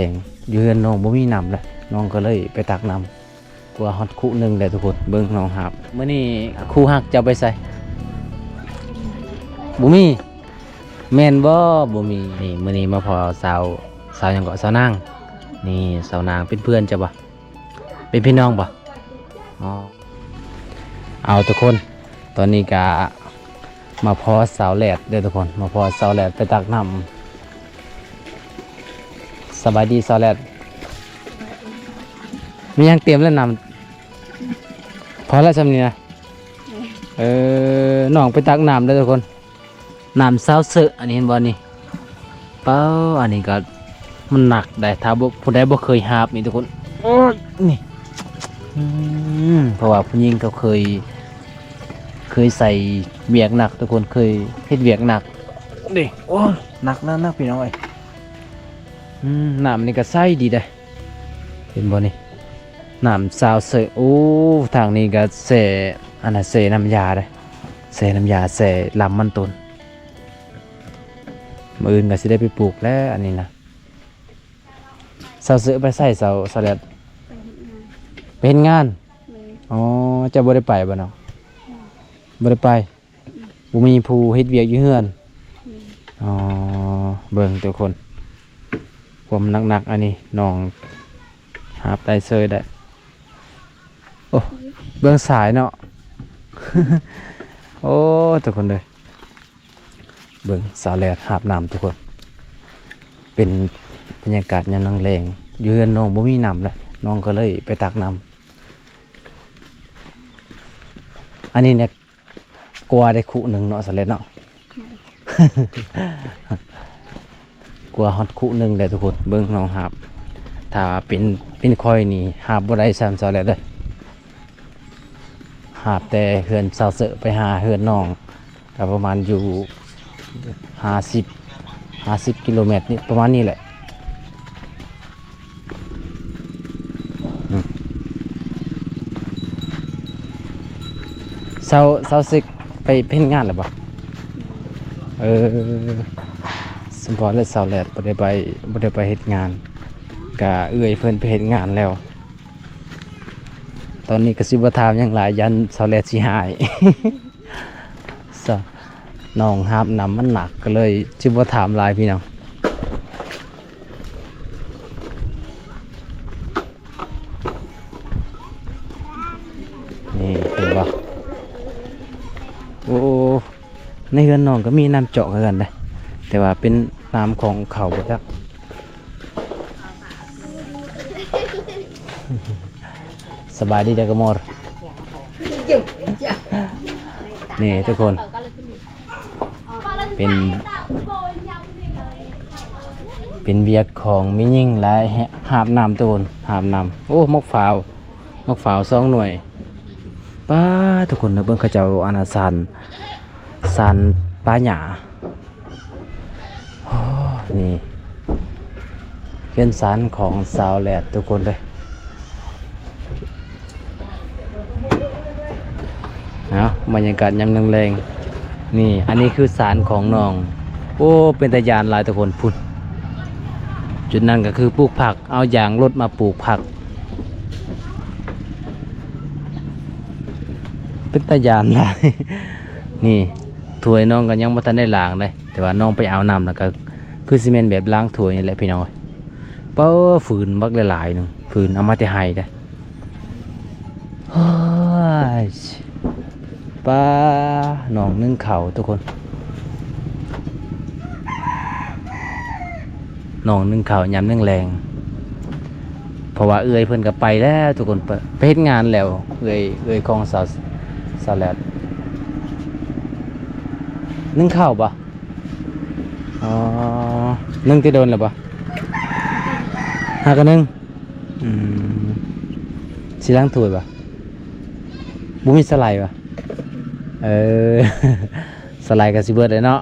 ງ ຢູ່ເຮືອນນ້ອງບໍ່ມີນ້ຳແຫຼະ ນ້ອງກໍເລີຍໄປຕັກນ້ຳ ກວ່າຮອດຄຸໜຶ່ງແຫຼະທຸກຄົນ. ເບິ່ງນ້ອງຫາບ ມື້ນີ້ຄູ່ຮັກເຈົ້າໄປໃສ? ບໍ່ມີ ແມ່ນບໍ່? ບໍ່ມີ. ນີ້ ມື້ນີ້ມາພໍ້ສາວ ສາວຫຍັງເກາະ? ສາວນາງ. ນີ້ສາວນາງເປັນເພື່ອນເຈົ້າບໍ່? ເປັນພີ່ນ້ອງບໍ່? ອໍ ເອົາທຸກຄົນ ຕອນນີ້ກະມາພໍ້ສາວແຫຼດເດີທຸກຄົນ ມາພໍ້ສາວແຫຼດໄປຕັກນ້ຳ. ສະບາຍດີສາວແຫຼດ ມີຫຍັງຕຽມແລ້ວນ້ຳ ພໍແລ້ວຊ່ຳນີ້ນະ. ເອີ ນ້ອງໄປຕັກນ້ຳເດີທຸກຄົນ. ນ້ຳຊາວເຊີ ອັນນີ້ເຫັນບໍ່ນີ້? ເປົ້າ ອັນນີ້ກໍມັນໜັກໄດ໋ ຖ້າບໍ່ ຜູ້ໃດບໍ່ເຄີຍຫາບນີ້ທຸກຄົນ ໂອ້ຍ ນີ້ ອືມ ເພາະວ່າຜູ້ຍິງເຂົາເຄີຍ ເຄີຍໃສ່ວຽກໜັກທຸກຄົນ ເຄີຍເຮັດວຽກໜັກ ນີ້ ໂອ້ຍ ໜັກ ໜັກ ໜັກ ພີ່ນ້ອງເອີຍ. ອືມ ນ້ຳນີ້ກໍໃສດີເດ້ ເຫັນບໍ່ນີ້? ນ້ຳຊາວເຊີ ໂອ້ ທາງນີ້ກໍແຊ່ ອັນນ່າ ແຊ່ນ້ຳຢາເດ້ ແຊ່ນ້ຳຢາ ແຊ່ລຳມັນຕົ້ນ. ມື້ອື່ນກໍຊິໄດ້ໄປປູກແລ້ວອັນນີ້ນະ. ຊາວເຊີໄປໃສ ຊາວ ຊາວແຫຼດ? ໄປເຮັດງານ ໄປເຮັດງານ? ແມ່ນ. ອໍ ເຈົ້າບໍ່ໄດ້ໄປບໍ່ນ້ອງ? ບໍ່ໄດ້ໄປ. ບໍ່ມີຜູ້ເຮັດວຽກຢູ່ເຮືອນ. ແມ່ນ. ອໍ ເບິ່ງທຸກຄົນ ຄວາມໜັກໆ ອັນນີ້ນ້ອງຫາບໄດ້ເຊີຍໄດ້. ໂອ້ ເບິ່ງສາຍເນາະ ໂອ້ ທຸກຄົນເອີຍ ເບິ່ງສາວແຫຼດຫາບນ້ຳທຸກຄົນ. ເປັນບັນຍາກາດຍາມແລງໆ ຢູ່ເຮືອນນ້ອງບໍ່ມີນ້ຳແຫຼະ ນ້ອງກໍເລີຍໄປຕັກນ້ຳ. ອັນນີ້ແຫຼະ ກວ່າໄດ້ຄຸໜຶ່ງເນາະ ສາວແຫຼດເນາະ ກວ່າຮອດຄຸໜຶ່ງແຫຼະທຸກຄົນ. ເບິ່ງນ້ອງຫາບ ຖ້າເປັນ ເປັນຂ້ອຍນີ້ຫາບບໍ່ໄດ້ຊ່ຳສາວແຫຼດເດີ. ຫາບແຕ່ເຮືອນຊາວເຊີໄປຫາເຮືອນນ້ອງ ກໍປະມານຢູ່ຫ້າສິບ ຫ້າສິບກິໂລແມັດນີ້ ປະມານນີ້ແຫຼະ. ອືມ ຊາວ ຊາວເຊີໄປ ໄປເຮັດງານແລ້ວບໍ່? ເອີ ສົມພໍແລ້ວ ຊາວແຫຼດບໍ່ໄດ້ໄປ ບໍ່ໄດ້ໄປເຮັດງານ ກະເອື້ອຍເພິ່ນໄປເຮັດງານແລ້ວ. ຕອນນີ້ກໍຊິບໍ່ຖາມຫຍັງຫຼາຍ ຢ້ານສາວແຫຼດຊິຮ້າຍ. ສະ ນ້ອງຫາບນ້ຳມັນໜັກ ກໍເລີຍຊິບໍ່ຖາມຫຼາຍພີ່ນ້ອງ. ນີ້ເຫັນບໍ່? ໂອ້ ໃນເຮືອນນ້ອງກໍມີນ້ຳເຈາະຄືກັນເດ້ ແຕ່ວ່າເປັນນ້ຳຂອງເຂົາບໍ່ຈັກ. ສະບາຍດີເດີກະມໍ. ນີ້ທຸກຄົນ ເປັນ ເປັນວຽກຂອງແມ່ຍິງຫຼາຍ ຫາບນ້ຳທຸກຄົນ ຫາບນ້ຳ. ໂອ້ ໝາກພ້າວ ໝາກພ້າວສອງໜ່ວຍ. ປ້າ ທຸກຄົນເບິ່ງ ເຂົາເຈົ້າອັນນ່າ ສານ ສານປ່າຫຍ້າ. ໂອ້ ນີ້ເຮືອນຊານຂອງສາວແຫຼດທຸກຄົນເດີ. ເອົາ ບັນຍາກາດຍາມແລງໆ ນີ້ ອັນນີ້ຄືສານຂອງນ້ອງ. ໂອ້ ເປັນຕາຢ້ານຫຼາຍທຸກຄົນ. ພຸ້ນ ຈຸດນັ້ນກໍຄືປູກຜັກ ເອົາຢາງລົດມາປູກຜັກ ເປັນຕາຢ້ານຫຼາຍ. ນີ້ ຖ້ວຍນ້ອງກໍຍັງບໍ່ທັນໄດ້ລ້າງເດ້ ແຕ່ວ່ານ້ອງໄປເອົານ້ຳ ແລ້ວກໍຄືຊິແມ່ນແບບລ້າງຖ້ວຍນີ້ແຫຼະພີ່ນ້ອງ. ເປີ ຟືນບັກຫຼາຍໆໜຶ່ງ ຟືນເອົາມາແຕ່ໄຮ່ເດ້. ໂອ້ຍ ປ້າ ນ້ອງໜຶ້ງເຂົ້າທຸກຄົນ ນ້ອງໜຶ້ງເຂົ້າຍາມແລງໆ ເພາະວ່າເອື້ອຍເພິ່ນກໍໄປແລ້ວທຸກຄົນ ໄປ ໄປເຮັດງານແລ້ວ ເອື້ອຍ ເອື້ອຍຂອງສາວ ສາວແຫຼດ. ໜຶ້ງເຂົ້າບໍ່? ອໍ ໜຶ້ງແຕ່ດົນແລ້ວບໍ່? ຫາກະໜຶ້ງ. ອືມ ຊິລ້າງຖ້ວຍບໍ່? ບໍ່ມີສະໄລບໍ່? ເອີ ສະໄລກໍຊິເບິດແລ້ວເນາະ.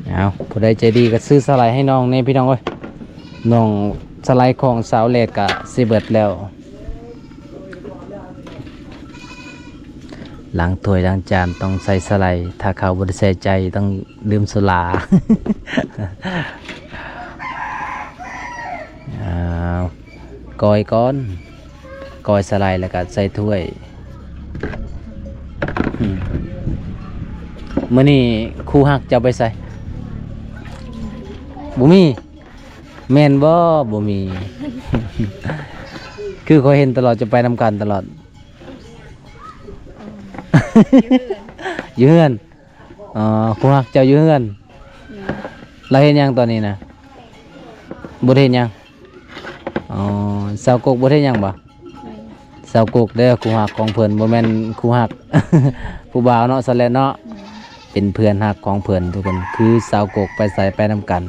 ເອົາ ຜູ້ໃດໃຈດີກໍຊື້ສະໄລໃຫ້ນ້ອງແດ່ພີ່ນ້ອງເອີຍ. ນ້ອງ ສະໄລຂອງສາວແຫຼດກໍຊິເບິດແລ້ວ. ລ້າງຖ້ວຍລ້າງຈານຕ້ອງໃສ່ສະໄລ, ຖ້າເຂົາບໍ່ໄດ້ໃສ່ໃຈຕ້ອງດື່ມສຸລາ. ກ່ອຍກ່ອນ ກ່ອຍສາຫຼ່າຍແລ້ວກໍໃສ່ຖ້ວຍ. ອືມ ມື້ນີ້ຄູ່ຮັກເຈົ້າໄປໃສ? ບໍ່ມີ. ແມ່ນບໍ່? ບໍ່ມີ. ຄືຂ້ອຍເຫັນຕະຫຼອດ ຈະໄປນຳກັນຕະຫຼອດ. ຢູ່ເຮືອນ. ອໍ ຄູ່ຮັກເຈົ້າຢູ່ເຮືອນ. ແມ່ນ. ລາວເຮັດຫຍັງຕອນນີ້ນະ? ບໍ່ໄດ້ເຮັດຫຍັງ. ອໍ ສາວກົກບໍ່ໄດ້ເຮັດຫຍັງບໍ່? ແມ່ນ. ສາວກົກເດີ ຄູ່ຮັກຂອງເພິ່ນ ບໍ່ແມ່ນຄູ່ຮັກ ຜູ້ບ່າວເນາະ ສະແລດເນາະ. ແມ່ນ. ເປັນເພື່ອນຮັກຂອງເພິ່ນທຸກຄົນ ຄືສາວກົກໄປໃສໄປນຳກັນ.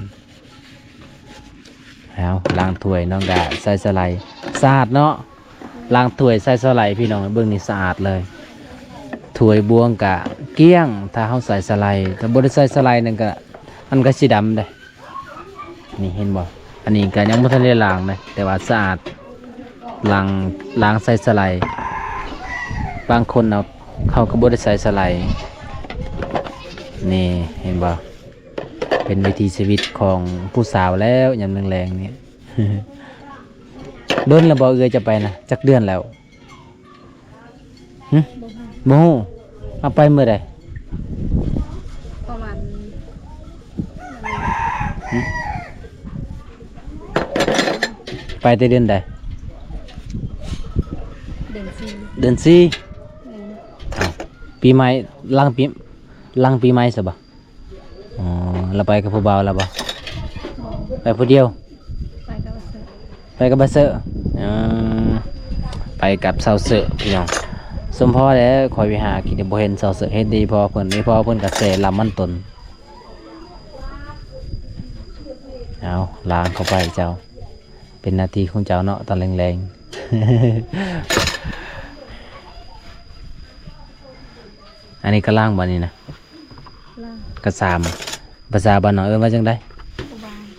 ແລ້ວລ້າງຖ້ວຍ ນ້ອງກະໃສ່ສາຫຼ່າຍ ສະອາດເນາະ. ລ້າງຖ້ວຍໃສ່ສາຫຼ່າຍ ພີ່ນ້ອງເບິ່ງນີ້ ສະອາດເລີຍ. ຖ້ວຍບ່ວງກະກ້ຽງ ຖ້າເຮົາໃສ່ສາຫຼ່າຍ. ຖ້າບໍ່ໄດ້ໃສ່ສາຫຼ່າຍນັ້ນກະ ມັນກະຊິດຳເດ້. ນີ້ເຫັນບໍ່? ອັນນີ້ກະຍັງບໍ່ທັນໄດ້ລ້າງເດ້ ແຕ່ວ່າສະອາດ. ລ້າງ ລ້າງໃສ່ສາຫຼ່າຍ. ບາງຄົນເນາະ ເຂົາກໍບໍ່ໄດ້ໃສ່ສາຫຼ່າຍ. ນີ້ເຫັນບໍ່? ເປັນວິຖີຊີວິດຂອງຜູ້ສາວແລ້ວ ຍາມແລງໆນີ້. ດົນແລ້ວບໍ່ເອື້ອຍຈະໄປນະ? ຈັກເດືອນແລ້ວ? ຫຶ? ບໍ່ຮູ້. ເອົາໄປມື້ໃດ? ປະມານ ຫຶ? ໄປແຕ່ເດືອນໃດ? ເດືອນສີ່. ເດືອນສີ່? ແມ່ນ. ເອົ້າ ປີໃໝ່ ຫຼັງປີ ຫຼັງປີໃໝ່ຊະບໍ່? ອໍ ລະໄປກັບຜູ້ບ່າວລະບໍ່? ບໍ່. ໄປຜູ້ດຽວ? ໄປກັບບ່າວເຊີ. ໄປກັບບ່າວເຊີ. ເອີ ໄປກັບສາວເຊີພີ່ນ້ອງ. ສົມພໍແຫຼະ ຂ້ອຍໄປຫາກິນ ບໍ່ເຫັນສາວເຊີ. ເຫັນແຕ່ອີ່ພໍ່ເພິ່ນ ອີ່ພໍ່ເພິ່ນກໍແຊ່ລຳມັນຕົ້ນ. ເອົາ ລ້າງເຂົ້າໄປເຈົ້າ. ເປັນໜ້າທີ່ຂອງເຈົ້າເນາະ ຕອນແລງໆ. ອັນນີ້ກະລ້າງບໍ່ນີ້ນະ? ລ້າງ. ກະສາມ. ພາສາບ້ານນອກເອີ້ນວ່າຈັ່ງໃດ?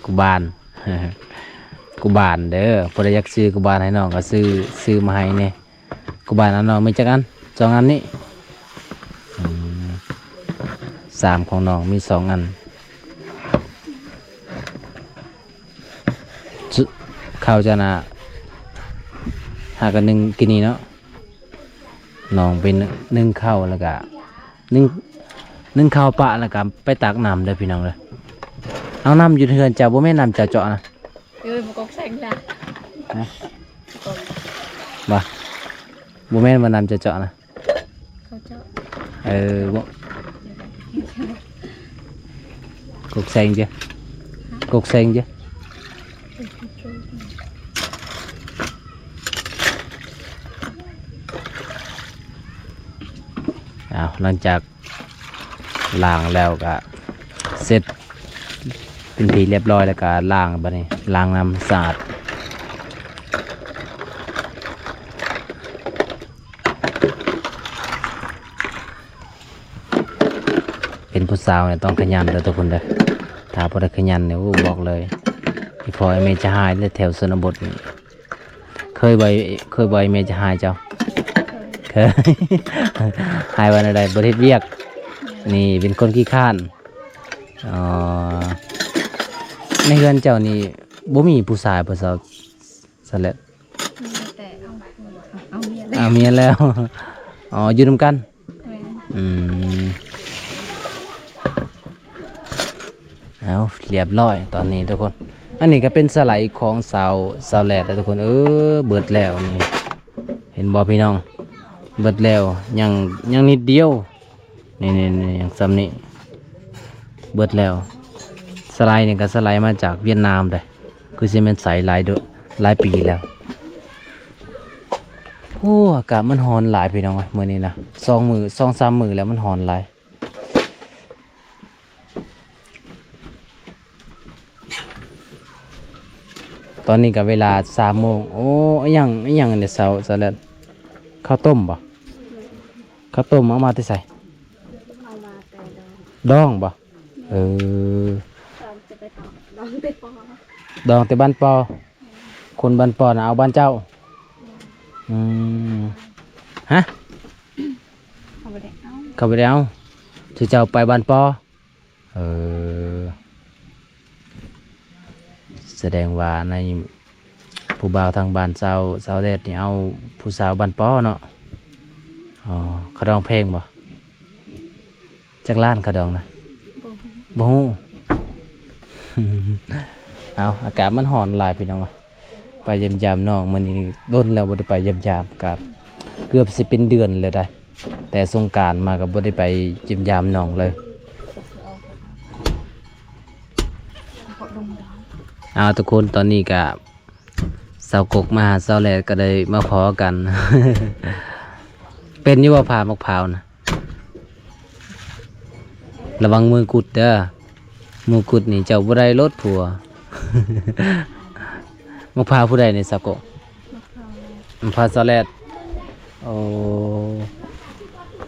ກູບານ. ກູບານ. ກູບານເດີ. ຜູ້ໃດຢາກຊື້ກູບານໃຫ້ນ້ອງກະຊື້ ຊື້ມາໃຫ້ແດ່. ກູບານອັນນ້ອງມີຈັກອັນ? ສອງອັນນີ້? ອືມ ສາມຂອງນ້ອງມີສອງອັນ. ເຂົ້າເຈົ້ານະ ຫາກະໜຶ້ງກິນນີ້ເນາະ. ນ້ອງໄປໜຶ້ງເຂົ້າ ແລ້ວກະໜຶ້ງ ໜຶ້ງເຂົ້າປະ ແລ້ວກະໄປຕັກນ້ຳເດີພີ່ນ້ອງເດີ. ເອົາ ນ້ຳຢູ່ເຮືອນເຈົ້າ ບໍ່ແມ່ນນ້ຳເຈົ້າເຈາະນະ? ເອີ ບໍ່ກົກແຊງລະ. ຮະ? ບໍ່ ບໍ່ແມ່ນວ່ານ້ຳເຈົ້າເຈາະນະ? ເຂົາເຈາະ. ເອີ ບໍ່ ກົກແຊງເຈ້ ກົກແຊງເຈ້. ເອົາ ຫຼັງຈາກລ້າງແລ້ວກະເສັດເປັນທີ່ຮຽບຮ້ອຍ ແລ້ວກະລ້າງ ບາດນີ້ລ້າງນ້ຳສະອາດ. ເປັນຜູ້ສາວນີ້ຕ້ອງຂະຫຍັນເດີທຸກຄົນເດີ. ຖ້າບໍ່ໄດ້ຂະຫຍັນນີ້ ໂອ້ ບອກເລີຍ ອີ່ພໍ່ອີ່ແມ່ຈະຮ້າຍເລີຍ ແຖວຊົນນະບົດນີ້. ເຄີຍບໍ່ ເຄີຍບໍ່ອີ່ແມ່ຈະຮ້າຍເຈົ້າ? ເຄີຍ. ຮ້າຍວ່າແນວໃດ? ບໍ່ໄດ້ເຮັດວຽກ. ນີ້ເປັນຄົນຂີ້ຄ້ານ. ອໍ ໃນເຮືອນເຈົ້ານີ້ບໍ່ມີຜູ້ຊາຍບໍ່ ສາວສະແລັດ? ມີແຕ່ເອົາ ເອົາເມຍແລ້ວ. ເອົາເມຍແລ້ວ. ອໍ ຢູ່ນຳກັນ. ແມ່ນ. ອືມ ເອົາ ຮຽບຮ້ອຍຕອນນີ້ທຸກຄົນ. ອັນນີ້ກະເປັນສະໄຫຼຂອງສາວ ສາວແຫຼດແລ້ວທຸກຄົນເອີຍ. ເບິດແລ້ວນີ້ ເຫັນບໍ່ພີ່ນ້ອງ? ເບິດແລ້ວ ຍັງ ຍັງນິດດຽວ. ນີ້ໆໆ ຍັງສ່ຳນີ້ ເບິດແລ້ວ. ສະໄຫຼນີ້ກະສະໄຫຼມາຈາກຫວຽດນາມເດ້. ຄືຊິແມ່ນໃຊ້ຫຼາຍເດີ ຫຼາຍປີແລ້ວ. ໂອ້ ອາກາດມັນຮ້ອນຫຼາຍພີ່ນ້ອງເອີຍ ມື້ນີ້ນະ. ສອງມື້ ສອງສາມມື້ແລ້ວມັນຮ້ອນຫຼາຍ. ຕອນນີ້ກະເວລາສາມໂມງ. ໂອ້ ອີ່ຫຍັງ ອີ່ຫຍັງນີ້ ສາວ ສາວແລັດ? ເຂົ້າຕົ້ມບໍ່? ເຂົ້າຕົ້ມເອົາມາແຕ່ໃສ? ເອົາມາແຕ່ດອງ. ດອງບໍ່? ເອີ ດອງແຕ່ບ້ານປໍ. ດອງແຕ່ບ້ານປໍ. ຄົນບ້ານປໍນະເອົາບ້ານເຈົ້າ. ອືມ ຮະ? ເຂົາບໍ່ໄດ້ເອົາ ເຂົາບໍ່ໄດ້ເອົາ. ຄືເຈົ້າໄປບ້ານປໍ. ເອີ ສະແດງວ່າໃນ ຜູ້ບ່າວທາງບ້ານສາວ ສາວແດດນີ້ເອົາຜູ້ສາວບ້ານປໍເນາະ. ອໍ ຂະດອງແພງບໍ່? ຈັກລ້ານຂະດອງນະ? ບໍ່ຮູ້ ບໍ່ຮູ້. ເອົາ ອາກາດມັນຮ້ອນຫຼາຍພີ່ນ້ອງ ໄປຢ້ຽມຢາມນ້ອງ. ມື້ນີ້ດົນແລ້ວບໍ່ໄດ້ໄປຢ້ຽມຢາມ ກະເກືອບຊິເປັນເດືອນແລ້ວໄດ໋ ແຕ່ສົງການມາກໍບໍ່ໄດ້ໄປຢ້ຽມຢາມນ້ອງເລີຍ. ເອົາ ທຸກຄົນ ຕອນນີ້ກະສາວກົກມາຫາສາວແລດກໍໄດ້ມາພໍ້ກັນ. ເປັນຢູ່ບໍ່ຜ່າໝາກພ້າວນະ? ລະວັງມືກຸດເດີ ມືກຸດນີ້ເຈົ້າບໍ່ໄດ້ໂລດຜົວ. ໝາກພ້າວຜູ້ໃດນີ້ສາວກົກ? ໝາກພ້າວສາວແລດ. ໂອ້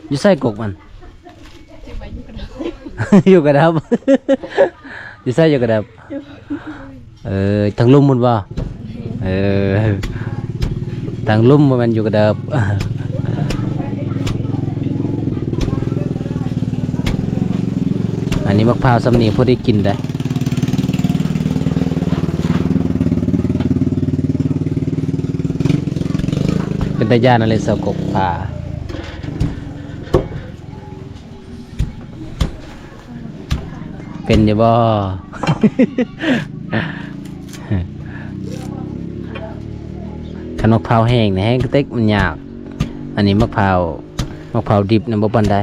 ຢູ່ໃສກົກມັນ? ຢູ່ກະດັບ ຢູ່ໃສ? ຢູ່ກະດັບ. ເອີ ທາງລຸ່ມພຸ້ນບໍ່? ເອີ ທາງລຸ່ມ ບໍ່ແມ່ນຢູ່ກະດັບ. ອັນນີ້ໝາກພ້າວສ່ຳນີ້ພໍໄດ້ກິນໄດ໋. ເປັນຕາຢ້ານນະເລ ສາວກົກ ຜ່າ. ເປັນຢູ່ບໍ່? ຄັນໝາກພ້າວແຫ້ງນີ້ແຮງເຕັກມັນຍາກ. ອັນນີ້ໝາກພ້າວ ໝາກພ້າວດິບນະບໍ່ປານໃດ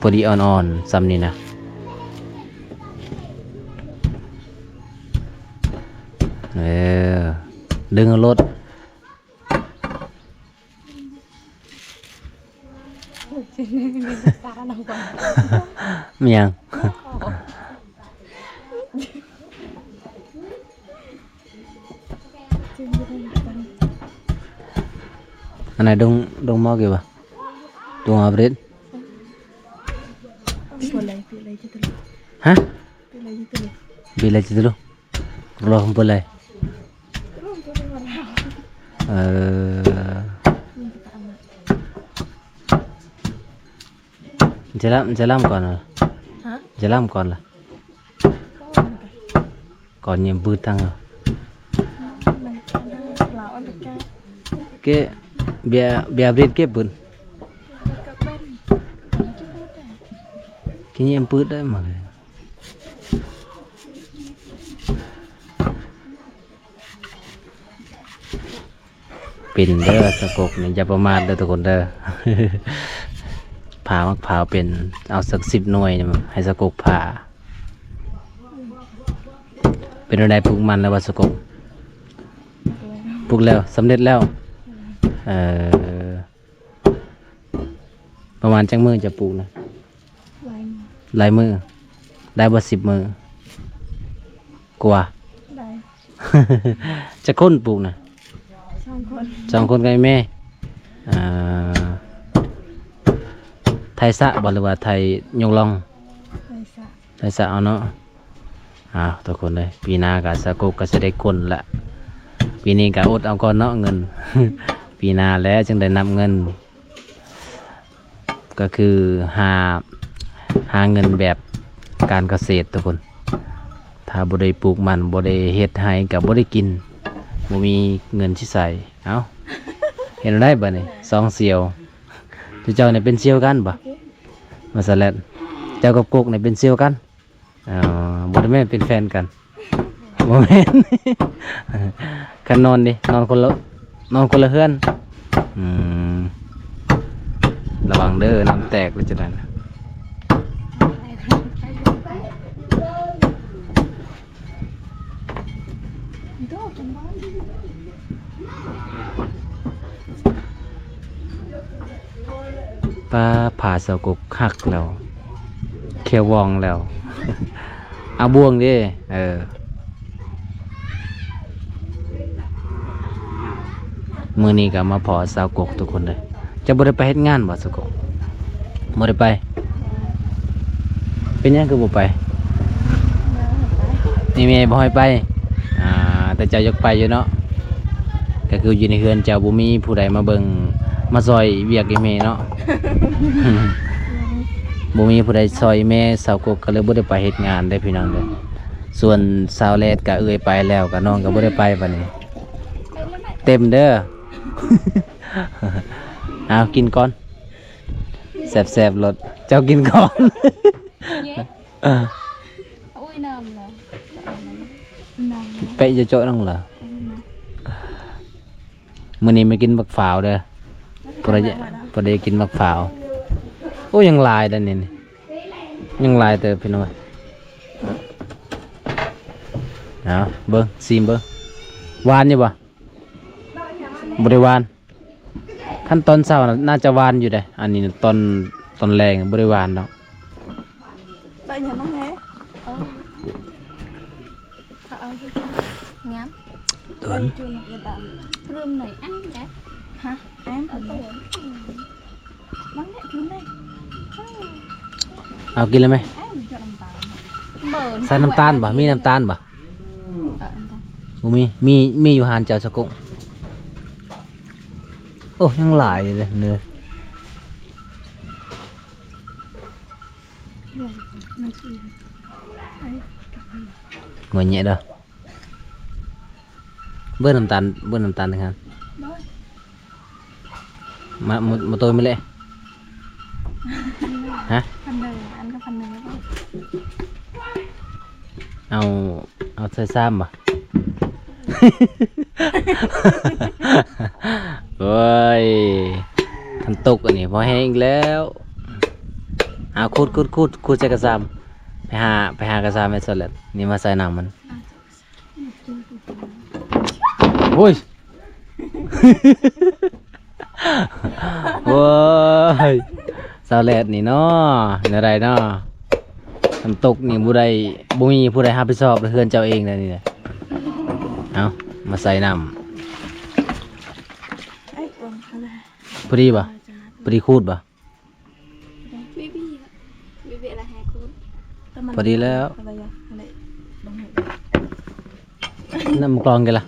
ພໍດີອ່ອນໆ ສ່ຳນີ້ນະ. ເອີ ດຶງເອົາໂລດ. ມີຫຍັງ? ອັນໃດດົງ ດົງໝອກຢູ່ບໍ່? ດົງອາບຣິດ. ຮະ? ເບລາຈິດຕະລຸ ໂລມເປີເລີຍ. ເອີ ຈະລຳ ຈະລຳກ່ອນລະ? ຮະ? ຈະລຳກ່ອນລະ? ກ່ອນຍັງບືດຕັ້ງ. ເກ ເບຍ ເບຍບຣິດເກັບບຶດ ກິນຍັງບືດໄດ້ມາເລີຍ. ເປັນເດີ ສາວກົກນີ້ ຢ່າປະໝາດເດີທຸກຄົນເດີ. ຜ່າໝາກພ້າວເປັນ ເອົາສັກສິບໜ່ວຍໃຫ້ສາວກົກຜ່າ. ເປັນແນວໃດ ປູກມັນແລ້ວບໍ່ສາວກົກ? ປູກແລ້ວ ສຳເລັດແລ້ວ. ເອີ ປະມານຈັກມື້ຈະປູກນະ? ຫຼາຍມື້ ຫຼາຍມື້. ໄດ້ບໍ່ສິບມື້ກວ່າ? ໄດ້. ຈັກຄົນປູກນະ? ສອງຄົນ ສອງຄົນກັບແມ່. ອ່າ ໄຖສະບໍ່ ຫຼືວ່າໄຖຍົກລ່ອງ? ໄຖສະ ໄຖສະເອົາເນາະ. ອ້າວ ທຸກຄົນເອີຍ ປີໜ້າກະສາວກົກກະຊິໄດ້ກົນລະ. ປີນີ້ກະອົດເອົາກ່ອນເນາະເງິນ ປີໜ້າແຫຼະຈຶ່ງໄດ້ນັບເງິນ. ກະຄືຫາ ຫາເງິນແບບການກະເສດທຸກຄົນ. ຖ້າບໍ່ໄດ້ປູກມັນ ບໍ່ໄດ້ເຮັດໄຮ່ ກະບໍ່ໄດ້ກິນ ບໍ່ມີເງິນຊິໃຊ້. ເອົ້າ ເຮັດແນວໃດບາດນີ້ ສອງສຽວ. ເຈົ້ານີ້ເປັນສ່ຽວກັນບໍ່? ມາສະແລັດ ເຈົ້າກັບກົກນີ້ເປັນສ່ຽວກັນ? ອໍ ບໍ່ໄດ້ແມ່ນເປັນແຟນກັນ ບໍ່ແມ່ນ. ຄັນນອນເດ ນອນຄົນລະ ນອນຄົນລະເຮືອນ. ອືມ ລະວັງເດີ ນ້ຳແຕກຫຼືຈັ່ງໃດນະ. ປ້າ ພາສາວກົກຄັກແລ້ວ ແຂ້ວວ່ອງແລ້ວ ອາ ບ່ວງເດ້. ເອີ ມື້ນີ້ກໍມາພໍ້ສາວກົກທຸກຄົນເດີ. ເຈົ້າບໍ່ໄດ້ໄປເຮັດງານບໍ່ສາວກົກ? ບໍ່ໄດ້ໄປ. ເປັນຫຍັງຄືບໍ່ໄປ? ອີ່ແມ່ບໍ່ໃຫ້ໄປ. ອ່າ ແຕ່ເຈົ້າຢາກໄປຢູ່ເນາະ. ກໍຄືຢູ່ໃນເຮືອນເຈົ້າບໍ່ມີຜູ້ໃດມາເບິ່ງ ມາຊ່ອຍວຽກອີ່ແມ່ເນາະ. ບໍ່ມີຜູ້ໃດຊ່ອຍແມ່ ສາວກົກກໍເລີຍບໍ່ໄດ້ໄປເຮັດງານເດ້ພີ່ນ້ອງເດີ. ສ່ວນສາວແລດກະເອື້ອຍໄປແລ້ວ ກະນ້ອງກະບໍ່ໄດ້ໄປບັດນີ້ ເຕັມເດີ. ເອົາ ກິນກ່ອນ ແຊບໆໂລດ ເຈົ້າກິນກ່ອນ. ເອີ ໂອ້ຍ ນ້ຳລະ ນ້ຳລະ ເປະຈະໂຈະໜຶ່ງລະ. ມື້ນີ້ມາກິນໝາກພ້າວເດີ ພໍໄດ້ ພໍໄດ້ກິນໝາກພ້າວ. ໂອ້ ຍັງຫຼາຍເດ້ນີ້ ຍັງຫຼາຍເຕີບພີ່ນ້ອງ. ເອົາເບິ່ງ ຊີມເບິ່ງ ຫວານຢູ່ບໍ່? ບໍ່ໄດ້ຫວານ. ຄັນຕອນເຊົ້ານະ ໜ້າຈະຫວານຢູ່ເດ້. ອັນນີ້ນະ ຕອນ ຕອນແລງບໍ່ໄດ້ຫວານດອກ. ໄດ້ຫຍັງນ້ອງແຮ? ເອົາ ເອົາ ງາມ ຕົວ ເພີ່ມໜ້ອຍອັນເດ້. ຮະ? ອັນ ເອົາຕົວ ມັນແຫຼະ ຄືແມ່ ເອົາກິນເລີຍແມ່. ເອົາ ໃສ່ນ້ຳຕານບໍ່? ມີນ້ຳຕານບໍ່? ເອີ ນ້ຳຕານ ບໍ່ມີ. ມີ ມີຢູ່ຮ້ານເຈົ້າສະກົກ. ໂອ້ ຍັງຫຼາຍເດ້ເນີ. ງວຍແຍະເດີ. ເບິ່ງນ້ຳຕານ ເບິ່ງນ້ຳຕານເດີ. ມາ ມາ ມາໂຕຍມາເລີຍ. ຮະ? ພັນໜຶ່ງ ອັນກໍພັນໜຶ່ງ. ເອົາ ເອົາໃສ່ຊາມບໍ່? ໂອ້ຍ ຄັນຕົກອັນນີ້ພໍແຮງອີກແລ້ວ. ເອົາ ຂູດ ຂູດ ຂູດ ຂູດໃສ່ກະຊາມ. ໄປຫາ ໄປຫາກະຊາມແມ່ສະແລັດນີ້ມາໃສ່ນ້ຳມັນ. ໂອ້ຍ ໂອ້ຍ ສາວແລດນີ້ເນາະ ແນວໃດເນາະ. ຄັນຕົກນີ້ບໍ່ໄດ້ ບໍ່ມີຜູ້ໃດຮັບຜິດຊອບ ເຮືອນເຈົ້າເອງແລ້ວນີ້ນະ. ເອົາ ມາໃສ່ນ້ຳ ພໍດີບໍ່? ພໍດີຂູດບໍ່? ບີບີ ບີບີລະແຮຄູດ ພໍດີແລ້ວ. ນ້ຳກອງກັນລະ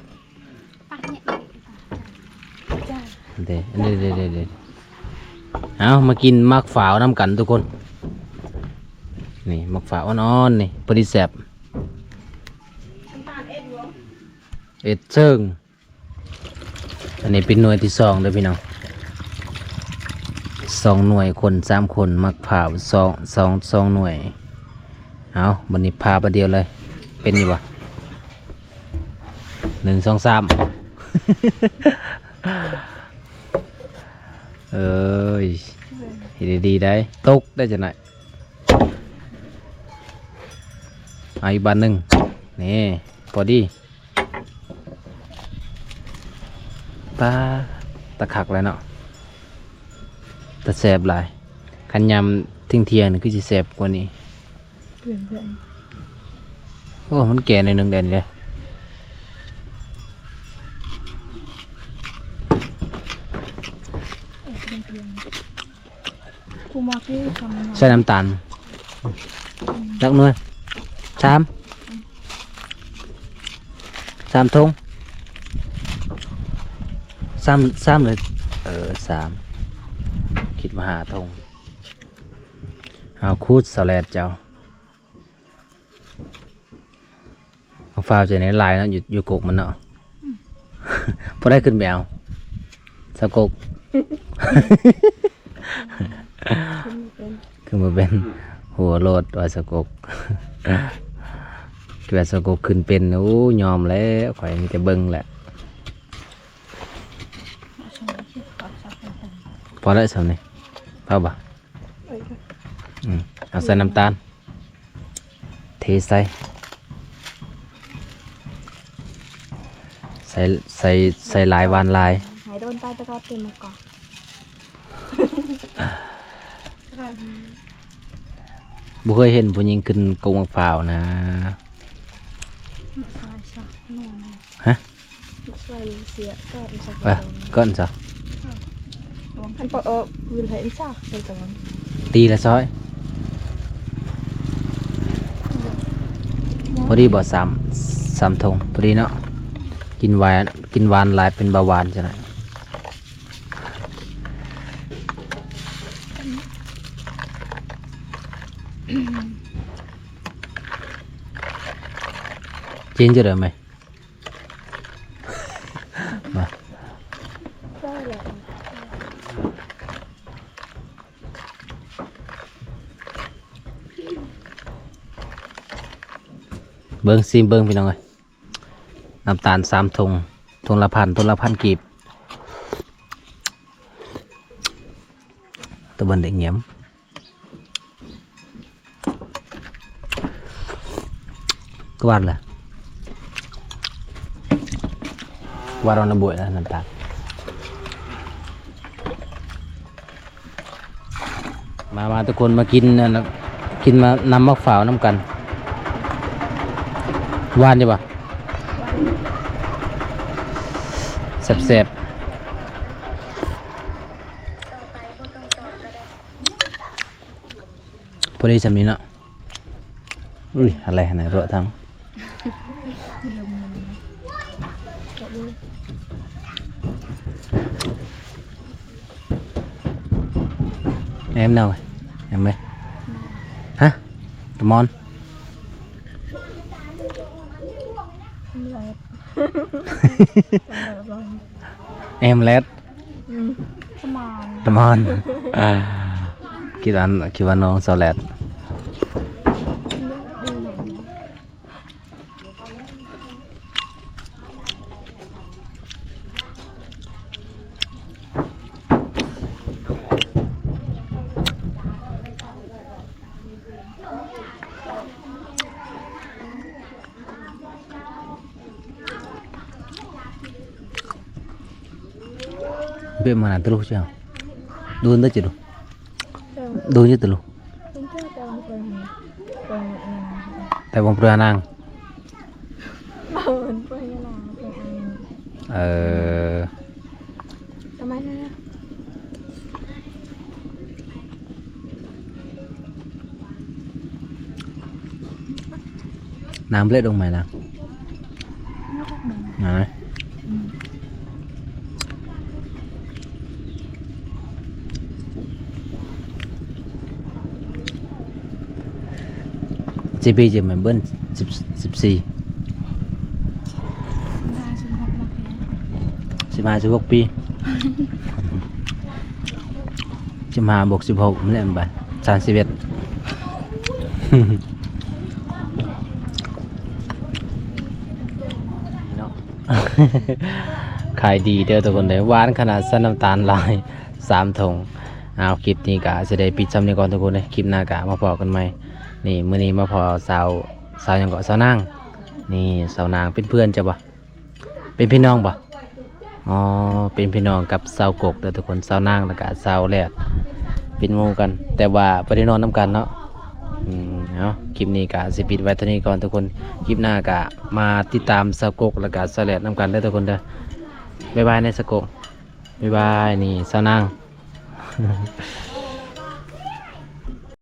ເດ ເດ ເດ ເດ. ເອົາ ມາກິນໝາກພ້າວນຳກັນທຸກຄົນ. ນີ້ໝາກພ້າວອ່ອນໆ ນີ້ ພໍດີແຊບ. ເອັດເຊິ່ງ ອັນນີ້ເປັນໜ່ວຍທີສອງເດີພີ່ນ້ອງ ສອງໜ່ວຍ ຄົນສາມຄົນ ໝາກພ້າວສອງ ສອງ ສອງໜ່ວຍ. ເອົາ ບັດນີ້ຜ່າບາດດຽວເລີຍ ເປັນຢູ່ບໍ່? ໜຶ່ງ ສອງ ສາມ ເອີຍ ເຮັດດີໆໄດ໋ ຕົກໄດ້ຈັ່ງໃດ. ເອົາອີກບາດໜຶ່ງ ນີ້ ພໍດີ. ປາ ຕາຄັກແລ້ວເນາະ ຕາແຊບຫຼາຍ. ຄັນຍາມທ່ຽງໆນີ້ຄືຊິແຊບກວ່ານີ້. ໂອ້ ມັນແກ່ໜ້ອຍໜຶ່ງແດ່ນີ້ເດ້. ໃສ່ນ້ຳຕານຈັກໜ່ວຍ? ສາມ ສາມຖົງ ສາມ ສາມເລີຍ. ເອີ ສາມ ຄິດວ່າຫ້າຖົງ. ເອົາ ຂູດສະແລດເຈົ້າ. ມາຟ້າວໃສ່ໃນລາຍເນາະ ຢູ່ ຢູ່ກົກມັນເນາະ. ອືມ ບໍ່ໄດ້ຂຶ້ນໄປເອົາ ສາວກົກ ຂຶ້ນບໍ່ເປັນ ຂຶ້ນບໍ່ເປັນ. ຫົວໂລດວ່າສາວກົກ ຄິດວ່າສາວກົກຂຶ້ນເປັນ. ໂອ້ ຍອມແລ້ວ ຂ້ອຍມີແຕ່ເບິ່ງແຫຼະ. ພໍແລ້ວສ່ຳນີ້ ພໍບໍ່? ເອີ ອືມ ເອົາໃສ່ນ້ຳຕານ ເທໃສ່ ໃສ່ ໃສ່ ໃສ່ຫຼາຍ ຫວານຫຼາຍ. ໃຫ້ໂດນຕາຍແຕ່ກໍເປັນມາກ່ອນ. ບໍ່ເຄີຍເຫັນຜູ້ຍິງຂຶ້ນກົກໝາກພ້າວນະ. ຮະ? ເອີ ກ່ອນຊະ ຕີລະຊອຍ. ພໍດີບໍ່? ສາມ ສາມຖົງ ພໍດີເນາະ. ກິນຫວານ ກິນຫວານຫຼາຍເປັນເບົາຫວານຊັ້ນນະ. ກິນຢູ່ເດີແມ່ ມາ ເບິ່ງ ຊີມເບິ່ງພີ່ນ້ອງເອີຍ ນ້ຳຕານສາມຖົງ ຖົງລະພັນ ຖົງລະພັນກີບ ຕະເບິ່ງໄດ້ງຽມ ກວາດລະ ກວາດເອົານ້ຳບວຍນະ ນ້ຳຕານ. ມາ ມາທຸກຄົນ ມາກິນອັນ ກິນມາ ນ້ຳໝາກພ້າວນຳກັນ. ຫວານຢູ່ບໍ່? ແຊບໆ. ພໍດີຊ່ຳນີ້ເນາະ. ອຸ້ຍ ອະໄລຫັ້ນນະ ເລາະທາງ ແອມເນາະ ແອມເລີຍ ຮະ ກະມອນ ແອມແລດ ອືມ ກະມອນ ກະມອນ ຄິດວ່າ ຄິດວ່ານ້ອງສາວແລດ. ເປັນມານານຕະລຸຈະ ດູນເດີຈະດູ ດູນຈະຕະລຸ ແຕ່ວງເຮືອນາງ ເອີ. ນາງບໍ່ໄດ້ດົງໄມ້ນາງ ນາງ ເຈບີ ຈະແມ່ນເບິ່ນ ສິບ ສິບສີ່ ສິບຫ້າ ສິບຫົກປີ ສິບຫ້າບວກສິບຫົກ ມັນແຫຼະ ມັນໄປ ສາມສິບເອັດ ເນາະ. ຂາຍດີເດີທຸກຄົນເດີ ຫວານຂະໜາດ ໃສ່ນ້ຳຕານຫຼາຍ ສາມຖົງ. ເອົາ ຄລິບນີ້ກະຊິໄດ້ປິດຊ່ຳນີ້ກ່ອນທຸກຄົນເດີ ຄລິບໜ້າກະມາພໍ້ກັນໃໝ່. ນີ້ ມື້ນີ້ມາພໍ້ສາວ ສາວຫຍັງເກາະ ສາວນາງ ນີ້ ສາວນາງ ເປັນເພື່ອນເຈົ້າບໍ່? ເປັນພີ່ນ້ອງບໍ່? ອໍ ເປັນພີ່ນ້ອງກັບສາວກົກເດີທຸກຄົນ ສາວນາງ ແລ້ວກະສາວແລດ ເປັນໝູ່ກັນ ແຕ່ວ່າບໍ່ໄດ້ນອນນຳກັນເນາະ. ອືມ ເອົາ ຄລິບນີ້ກະຊິປິດໄວ້ເທົ່ານີ້ກ່ອນທຸກຄົນ ຄລິບໜ້າກະມາຕິດຕາມສາວກົກ ແລ້ວກະສາວແລດນຳກັນເດີທຸກຄົນເດີ. ບາຍບາຍແນ່ສາວກົກ ບາຍບາຍ. ນີ້ສາວນາງ